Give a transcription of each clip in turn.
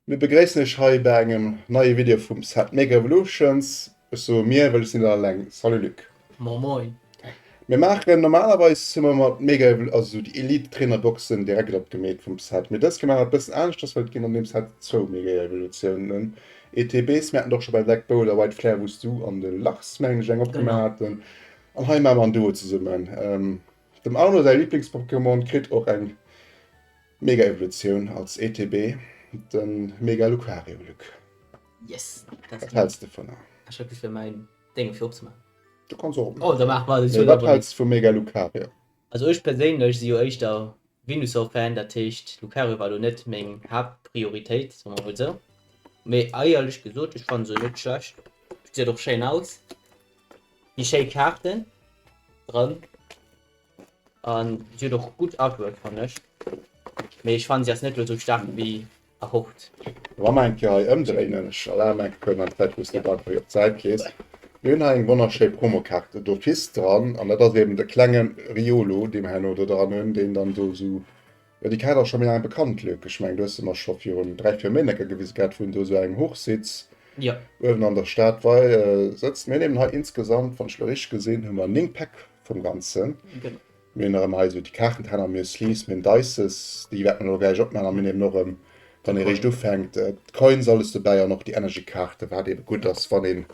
Mir begréissen iech hei bei engem neie Video vum Set Mega Evolutions. Ech soe mir, well ech sinn net alleng. Salut Luc. Moin moin. Mir maachen normalerweis hu mer mat Mega Evol also déi Elite Trainer Boxen direkt opgemeet vum Set. Mee dës Kéier maache mer et bëssen aneschters, well et ginn an deem Set zwou Mega Evolutiounen ETBs. Mir haten et och scho bei Black Bolt a White Flare, wou s du an de Lars mengen ech eng opgemaach haten. An hei maache mer en Duo zesummen. Dem Arno säi Liblingspokémon kritt och eng Mega Evolutioun als ETB, den Mega Lucario, Luc. Yes! Wat häls de vun? Ech hat just fir mäin Dénge fir opzemaachen. Du kanns och opmaachen. Oh, da maache mer dat. Mee wat häls de vu Mega Lucario? Also ech perséinlech si jo éischter Venusaur Fan, dat heescht Lucario war lo net meng Haaptprioritéit, soe mer mol sou. Mee eierlech gesot, ech fannen se net schlecht. Gesäit och schéin aus. Déi schéi Kaarten dran. An si huet och gutt Artwork fannen ech. Mee ech fannen si ass net lo sou staark wéi erhofft. Wa mer eng Kéier hei ëmdréinen, ech erlabe mer eng Kéier kuerz an d'Zäit wou s de grad hei op d'Säit gees, mir hunn hei eng wonnerschéi Promokaart d'office dran an dat ass eben de klenge Riolu dee mer herno do dran hunn, deen dann do esou, jo déi Kaart ass scho méi laang bekannt Luc, ech mengen du hues se mer scho virun 3, 4 Méint eng Kéier gewise gehat, wou en do esou engem Hochsitz uewen an der Stad wei sëtzt. Mir hunn eben hei insgesamt, wann ech elo richteg gesinn, hu mer 9 Päck vum Ganzen. Genau. Mir hunn erëm hei esou déi Kaartentänner, mir hu Sleeves, mir hunn Dices, déi wäerte mer elo gläich opmaachen a mir hunn eben och erëm, wann ee réischt ufänkt, d'Coins alles dobäi an och déi Energy-Kaarte, wat eebe gutt ass, wann een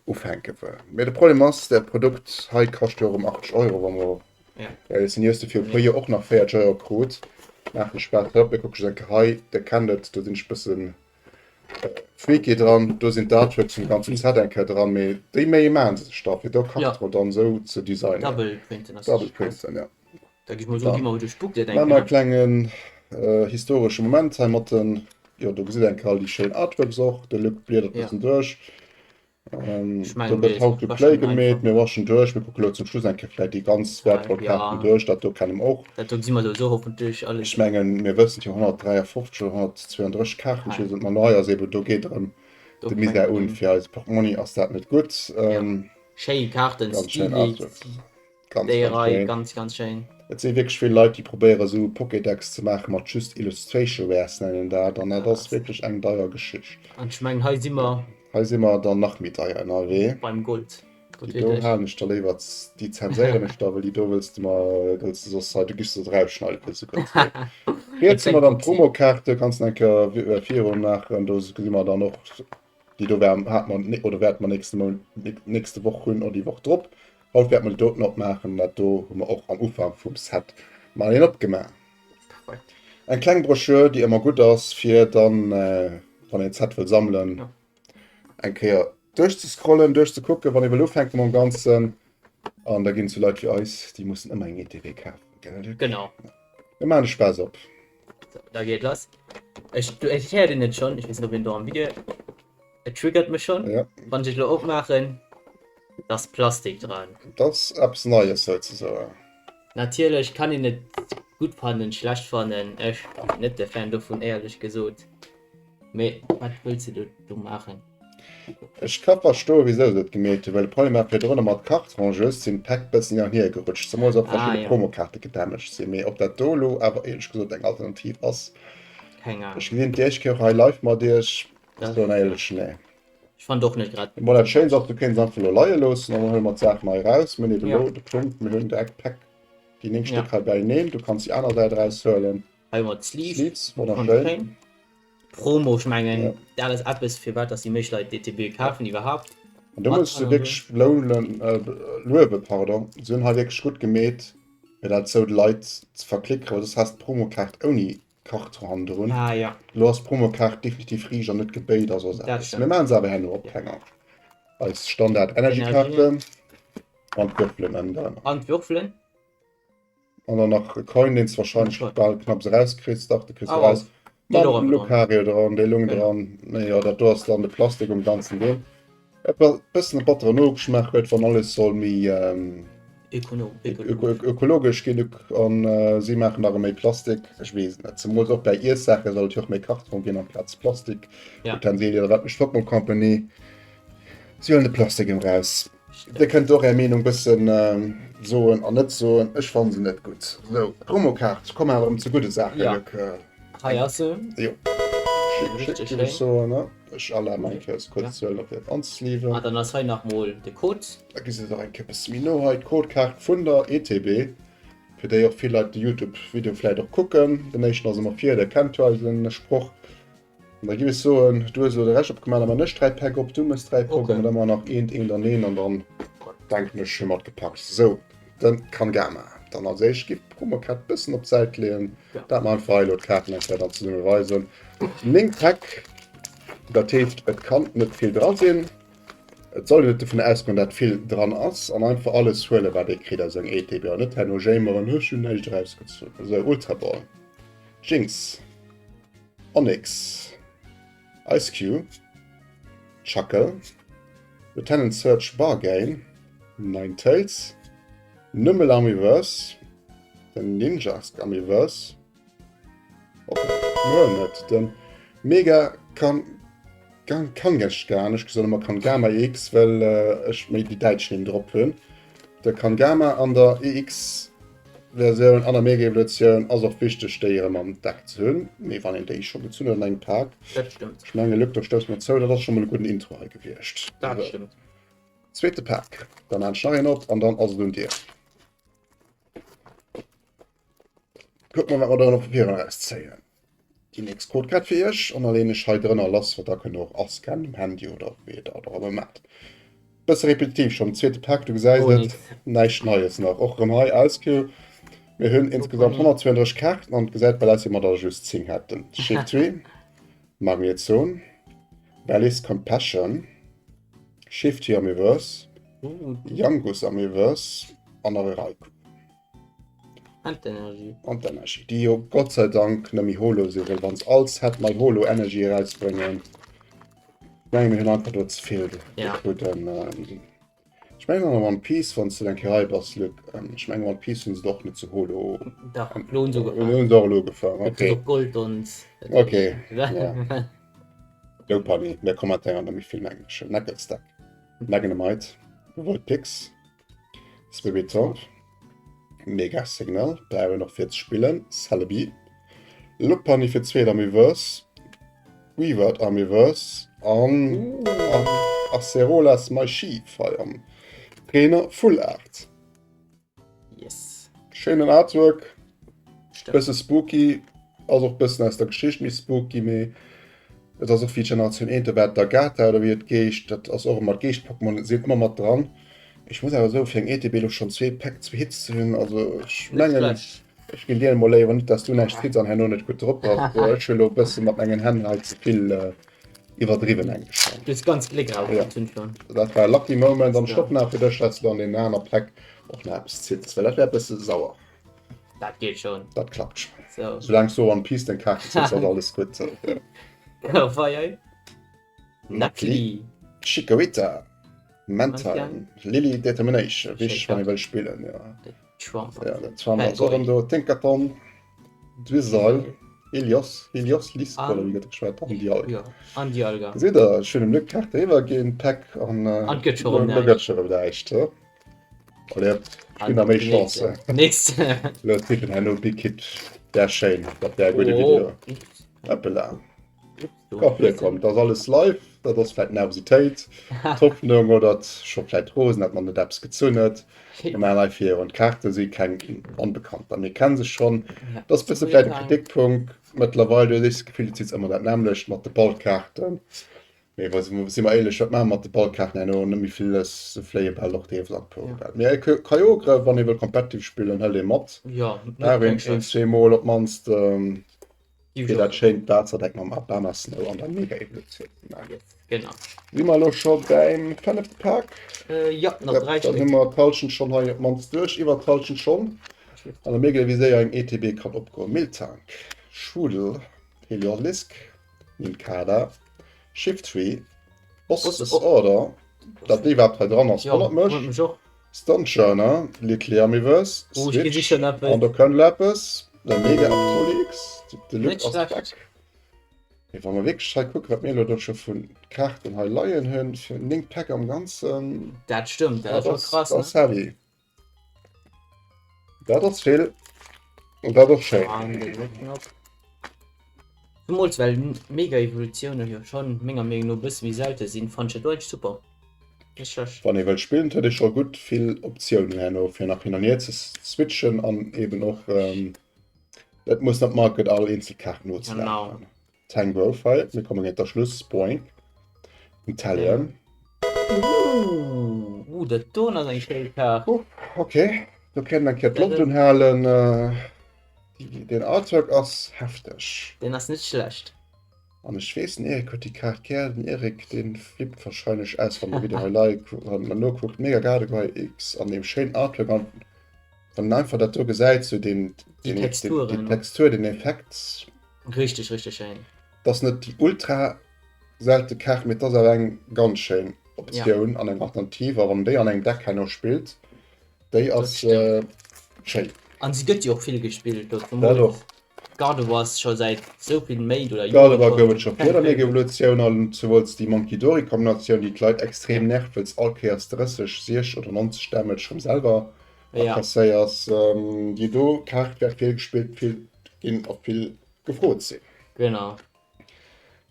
ufänke wëll. Mee de Problem ass, dat Produkt hei kascht jo erëm 80 Euro, wa mer ehrlech sinn. Dir hues de viru puer Joer och nach 40 Euro krut. Maachen ech Spaass drop. Mir kucke just eng Kéier hei, Dir kennt et, do sinn ech e bëssen Freaky dran, do sinn d'Artworks vum ganzen Set eng Kéier dran, mee déi Méi maachen se sech da fir do Kartron dann esou ze designen. Double printen ass Double printen, ja. Da gi mer esou, gi mer duerch d'Booklet eng Kéier. Maache mer e klengen historesche Moment hei mat den, jo do gesitt eng Kéier all déi schéin Artworks och, de Luc bliedert e bëssen duerch. Do gëtt How to Play gemeet, mir waschen duerch, mir kucke lo zum Schluss eng Kéier vläit déi ganz wäertvoll Kaarten duerch, dat do kenne mer och. Dat do gesi mer souwisou hoffentlech alles. Ech mengen, mir wëssen jo 153 oder 132 Kaarten, ech weess net, ma nei ass eben, do geet erëm de Misär un, fir eise Portmonni ass dat net gutt. Schéi Kaarten, Ganz schéin Artwork. Ganz, Déi ganz Rei, schéin. ganz, ganz schéin. Et si wierklech vill Leit, déi probéieren esou Pokédex ze maache mat just Illustration Wares nennen dat, an dat ass wierklech eng deier Geschicht. An ech mengen, hei si mer. Hei si mer dann nach méi deier ënnerwee. Beim Gold. Déi do halen ech der léiwer, déi zenséieren ech der, well déi do wëlls de mer, wëlls de soss hei, du giffs se erausschneiden, fir se kuerz ze hunn. Riets hu mer dann d'Promokaarte, kanns de eng Kéier virun maachen, do gesi mer dann och Déi do war, hat mer, oder wäerte mer nächste Mount, nächste Woch hunn oder déi Woch drop. Haut wäerte mer déi doten opmaachen. Dat do hu mer och am Ufank vum Set mal een opgemaach. Perfekt. Eng kleng Broschür, déi ëmmer gutt ass, fir dann, wann een d'Set wëll sammelen, eng Kéier duerchzescrollen, duerchzekucken, wann ee wëll ufänke mam Ganzen. An da ginn et sou Leit wéi eis, déi mussen ëmmer eng ETB kafen, gell Luc? Genau. Mir maachen de Spaass op. So, da geet lass. Ech, du, ech héier den net schon. Ech weess net, ob een do am Video. Et triggert mech schon. Ja. Wann ech et lo opmaachen, da ass Plastik dran. Dat ass eppes Neies souzesoen. Natierlech kann een et gutt fannen, schlecht fannen. Ech sinn net de Fan dovun, éierlech gesot. Mee wat wëlls de do, do maachen? Ech ka verstoen wisou se et gemeet hunn, well de Problem war virdrun mat Carton just sinn d'Päck bëssen hin an hier gerutscht, zemools och verschidde Ah, ja. Promokaarte gedamaged sinn. Mee ob dat do elo awer éierlech gesot eng Alternativ ass, Keng Ahnung. ech gesinn déi éischt Kéier och hei live mat iech, ech Dat, soen éierlech nee. ech fand och net grad. Bon, dat Schéinst ass, du kéints einfach elo leie loossen an dann huele mer d'Saachen hei eraus. Mir hunn eben Ja. elo de Punkt, mir hunn direkt d'Päck, déi 9 Ja. Stéck hei beieneen, du kanns déi aner Säit eraushuelen. Hei hu mer d'Sleeves. Sleeves, wonnerschéin. Promo, ech mengen Ja. dat ass eppes firwat dass déi meescht Leit d'ETB kafen iwwerhaapt. An do muss ech se wierklech lounen, äh, luewen, pardon. Se hunn hei wierklech gutt gemeet, fir dat esou de Leit ze verklickeren, well soss häss d'Promokaart ouni Karton hannendrun. Ah ja. Elo ass d'Promokaart definitiv riicht an net gebéit a soss Dat eppes. stimmt. Mir maachen se awer herno op, Ja. keng Angscht. Eis Standard Energy-Kaarten an d'Würfelen ënnendrënner. An d'Würfelen. An dann nach e Coin, deen s wahrscheinlech bal knapps erauskriss. Dach, de kriss Oh, eraus. dee Mam louch awer dran. Lucario dran, dee lung Genau. dran. Mee jo, dat do ass dann de Plastik um ganzen Ding. Et war bëssen e batteren Nogeschmaach huet, wann alles soll méi ähm, Ökono öko ökologesch. ökologesch ginn an äh, si maachen nach méi Plastik. Ech weess et net. Zemools och bei Iessaache soll et jo och méi Karton ginn amplaz Plastik. Ja. Utensilien oder wat mécht Pokémon Company? Si huelen de Plastik em raus. Dir kënnt och är Meenung bëssen soen an net soen. Ech fannen se net gutt. Sou, Promokaart, komm awer erëm zu gudde Saachen, Ja. Luc. Hei ass se. Jo. Schick, schick, géif ech soen, ne? Ech erlabe mer eng Kéier se kuerz ze huelen, fir et anzesleeven. An dann ass hei nach mol de Code. Da gesi se och eng Kéier e bësse méi no hei, d'Codekaart vun der ETB, fir déi och vill Leit de Youtube-Video vläicht och kucken. Den éischten ass ëmmer vir, der kennt jo eisen Sproch. An da giff ech soen, du hues elo de Rescht opgemaach, da man ech 3 Päck op, du mëss 3 Päck op, an da man nach eent, eent an eent, an dann denken ech hu mer et gepackt. Sou, den Kangama. Dann als éischt giff d'Promokaart bëssen op d'Säit leeën, dat mer einfach hei elo d'Kaarten eng Kéier dann zesumme weisen. 9 Päck, dat heescht et kann net vill dra sinn. Et soll een net dovun ausgoen, dat vill dran ass, an einfach alles huelen, wat ee kritt aus engem ETB, an net herno jéimeren, ech hunn näischt erausgezunn. Sou, Ultra Ball, Jinx. Onyx, Ice Cube, Chuckle, Lieutenant Surge Bargain, Ninetales, Numel Amiverse, den Ninjask Amiverse, okay, mir huelen et, den Mega Kan Kan Kangaskhan, ech gesot ëmmer Kangama EX, well ech méi déi däitsch Nimm drop hunn, de Kangama an der EX. Versioun an der Mega-Evolutioun ass och wichteg déi erëm am Deck ze hunn, mee wann een déi scho gezunn huet an engem Pak, Dat stëmmt. ech menge Luc, do stousse mer zou, dat ass scho mol e gudden Intro hei gewiescht. Dat stëmmt. Zweete Pak, da maan ech nach een op an dann ass et un dir. Kucke mer wat mer do nach virun erauszéien. Déi nächst Codekaart fir iech an da leen ech hei drënner lass, wat der kënnt och ascannen um Handy oder wéi dir dat och ëmmer maacht. Bësse repetitiv schonn, zweete Pak, du gesäis Oh, et, nix. näischt Neies nach. Och erëm hei Ausqueue. Mir hunn insgesamt 132 Kaarten an et gesäit bal aus wéi mer der just 10 hätten. Shiftry, Magnezone, Valley's Compassion, Shifty Amiverse, Yangus Amiverse an nach e Raikou. An d'Energie. An d'Energie, déi jo Gott sei Dank net méi Holo sinn, well wann se all Set nei Holo Energy erausbréngen, menge mir hunn einfach do ze vill Ja. dovun. Ähm, ech mengen an der One Piece, wann s du eng Kéier hei bass, Luc, ähm, ech mengen One Piece hunn se och net zu Holo. Dach, elo hunn se ugefaangen. Elo hunn se och elo ugefaangen, Gëtt okay. och Gold und. Okay, ja. Low Punny, mir kommentéieren da méi vill am Engleschen. Knuckle Stack, Magnemite, Vulpix, Spiritomb, Mega Signal, brauch een och fir ze spillen, Celebi, Lopunny fir d'zweet Amiverse, Weavert Amiverse an Acerolas My Chief hei am Trainer Full Art. Yes. Schéinen Artwork, bësse spooky, ass och bëssen aus der Geschicht méi spooky, mee et ass och wéi Generatioun 1, do war d'Agatha oder wéi et geescht, dat ass och ëmmer d'Geescht-Pokémon sinn ëmmer mat dran. Ech muss awer soen, fir eng ETB elo schonn zwee Päck, zwee Hits ze hunn, also ech mengen, ech ginn dir emol léiwer, net dass du näischt kriss an herno net gutt drop bass. Ech hu elo e bësse mat mengen Hänn hei ze vill iwwerdriwwen eng ech schonn. Du hues ganz Gléck erausgezunn schonn. Dat war e lucky moment an ech hoffen awer fir dech, dass du an deenen aner Päck och nach eppes zitts, well dat wär e bësse sauer. Dat geet schonn. Dat klappt schonn. So. Soulaang s du One Piece deng Kaarte zitts, ass alles gutt. Wei? Nacli, Chikorita, Mantine, Lily Determination, wichteg wann ee wëll spillen, jo. Trump. Ja, den Trump ass och erëm do. Tinkaton, Drizzile, Helios, Helios, Lisk, oder wéi gëtt geschwat, an Dialga. Jo, an Dialga. Gesitt der, ech hunn dem Luc d'Kaarte eriwwerginn, d'Päck, an An et gëtt scho erëm elo gëtt scho erëm näischt. Allez, hop, ech ginn der méi Chance. Nächst. Elo tippen herno Big Hit, wär schéin, dat wär e gudde Video. Hoppela. Ka virkommen, dat ass alles live, dat ass vläit Nervositéit, d'Hoffnung oder scho vläit Rosen, dat man net eppes gezunn huet. Mir maachen hei virun, d'Kaarte si keng Onbekannter, mir kenne se schonn. Dat ass e bësse vläit e Kritikpunkt mëttlerweil, du hues éischt d'Gefill, du zitts ëmmer dat nämmlecht mat de Ballkaarten. Mee wa si mer éierlech, wat maache mer mat de Ballkaarten herno? Net méi vill, se fléie bal och deelweis an d'Pokéball. Mee e Kyogre, wann ee wëll competitive spillen, hëlt ee mat. Brauch een een, zweemol op d'mannst. Fir dat schéint Waasserdeck mam Abana Snow an der Mega-Evolutioun ze maachen. Yes, genau. Si mer elo scho beim fënnefte Pak? Äh, ja, nach dräi Dann Stéck. hu mer d'Hallschent schonn hei op d'mannst duerch, iwwer d'Hallschent schonn. An da mierkt ee wéi séier eng ETB kann opgoen. Miltank, Schwudel, Heliolisk, Nincada, Shiftry, Boss Disorder, dat déi iwwerhaapt hei dran ass, wonnert mech. Stunchurner, Little Amiverse, Switch, an do kënnt elo eppes, de Mega Aptolix, de Luc ass back. Mee wa mer wierklech hei kucken, wat mir elo do scho vu Kaarten hei leien hunn, fir 9 Päck am Ganzen. Dat stëmmt, dat ass scho krass, ne? Dat ass heavy. Dat ass vill. An dat ass schéin. An de Luc nach. Zemools well Mega-Evolutiounen jo schonn menger Meenung no e bësse méi selte sinn, fannen ech dat do eigentlech super. Net schlecht. Wann ee wëllt spillen, huet ee scho gutt vill Optiounen herno fir nach hin an hier ze switchen an eben och et muss net Market all eenzel Kaart nozelafen. Genau. Tangrowth hei, mir komme géint der Schluss, boink. Inteleon. Ooh, ooh, dat doen ass eng schéi Kaart. Oh, okay, do kéint eng Kéier d'Loft unhalen. Deen Artwork ass hefteg. Deen ass net schlecht. An ech weess, den Eric huet déi Kaart gär. Den Eric, dee flippt warscheinlech aus, wann de Video hei like, wann en nokuckt. Mega Gardevoir X an deem schéinen Artwork. An wann en einfach dat do gesäit, sou deen, Déi deen, déi Texturen. Textur, deen Effekt. Richteg, richteg schéin. 't ass net déi ultra selte Kaart, mee 't ass awer eng ganz schéin Optioun an eng Alternativ. A wann en déi an engem Deck herno spillt, déi ass schéin. An si gëtt jo och vill gespillt, do Dat zemools och. Gardevoir ass scho säit sou vill Méint oder Joren Gardevoir scho gouf et scho vir der fan Mega Favorite. Evolutioun an zemools déi Munkidori-Kombinatioun, déi d'Leit extrem nervt, wëll s all Kéiers 30, 60 oder 90 Damage vum selwer Ja. akasséiers. Déi do Kaart wäert vill gespillt vill ginn a vill gefrot sinn. Genau.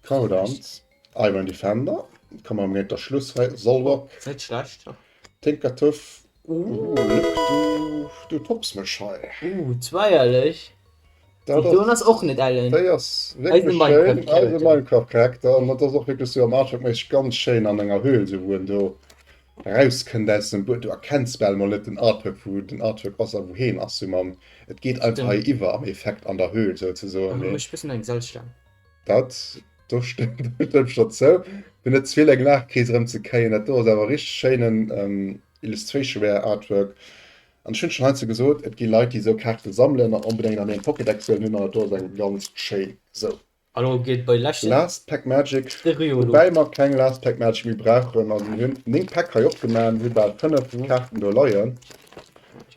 Crawdaunt, Iron Defender, komme mer géint der Schluss hei, Solrock. Net schlecht. Tinkertuff, Ooh, Luc, du, du topps mech hei. Ooh, zweierlech. Dat Déi doen ass och net ellen. Déi ass wierklech schéin. Eise Minecraft-Charakter. An dat ass och wierklech sou am Artwork-méisseg ganz schéin an enger Höhl, sou wou en do rauskënnt aus dem Buedem. Du erkenns bal mol net den Artwork, wou den Artwork ass a wou heen ass. Sou mam, et geet einfach hei iwwer am Effekt an der Höhl souzesoen. Erënnert mech bëssen un eng Salzstaang. Dat do stëmmt ech der zou. Fir net ze vill eng Laachkris erëm ze kréien, dat do ass awer richteg schéinen Illustrationware Artwork. An ech hunn schonn heiansdo gesot, et gi Leit, déi esou Kaarte sammelen an onbedéngt an hirem Pokédex wëllen hunn, an dat do ass eng ganz schéin esou. An elo geet bei leschten Last Pack Magic, de Riolu. woubäi mer keng Last Pack Magic méi brauchen. Also mir hunn 9 Päck hei opgemaach, mir hu bal 5 Kaarten do leien.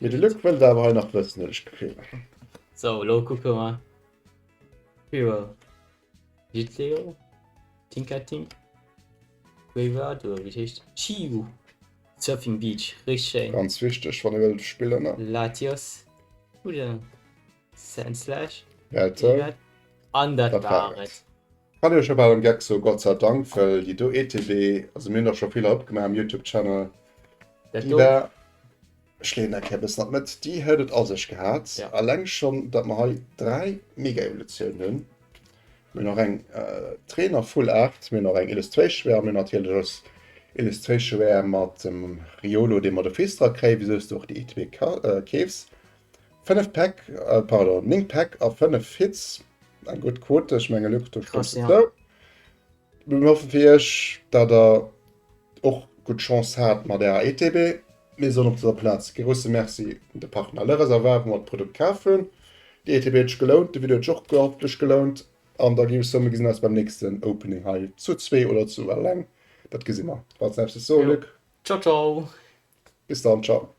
Mee de Luc wëllt awer hei nach wëssen, hunn ech d'Gefill. Sou, elo kucke mer. Hero. Jitleo. Tinka Tink. Wayward oder wéi et heescht. Chiu. Surfing Beach, richteg schéin. Ganz wichteg wann ee wëllt spillen ne. Latios. Oder Sandslash. Welter. An dat war et. Kann ech jo bal am Geck soen, Gott sei Dank, well déi do ETB, also mir hunn der scho viller opgemaach am Youtube Channel, déi war Ech leeën eng Kéier e bëssen an d'Mëtt. Déi huet et a sech gehat. Ja. Alleng schonn, datt mer hei 3 Mega-Evolutiounen hunn. Mir hunn och eng Trainer Full Art, mir hunn och eng Illustration Rare a mir hunn natierlech als Illustration Rare mat dem Riolu, dee mer d'office dra kréien, wisou s de och déi ETB keefs. 5 Päck, pardon, 9 Päck a 5 Hits. Eng gutt Quote, ech menge Luc, do stëmms Krass, de ja. zou. Mir hoffen fir iech, datt der och gutt Chance hat mat ärer ETB. Mir soen op dëser Plaz grousse Merci un de Partner Le Reservoir, wou mer d'Produkt kaf hunn. Déi ETB huet sech gelount, de Video huet sech och hoffentlech gelount. An da géif ech soen, mir gesinn eis beim nächsten Opening hei zu zwee oder zu eleng. Dat gesi mer. Wat s nächstes soen, Jo. Luc? Ciao, ciao. Bis dann, ciao.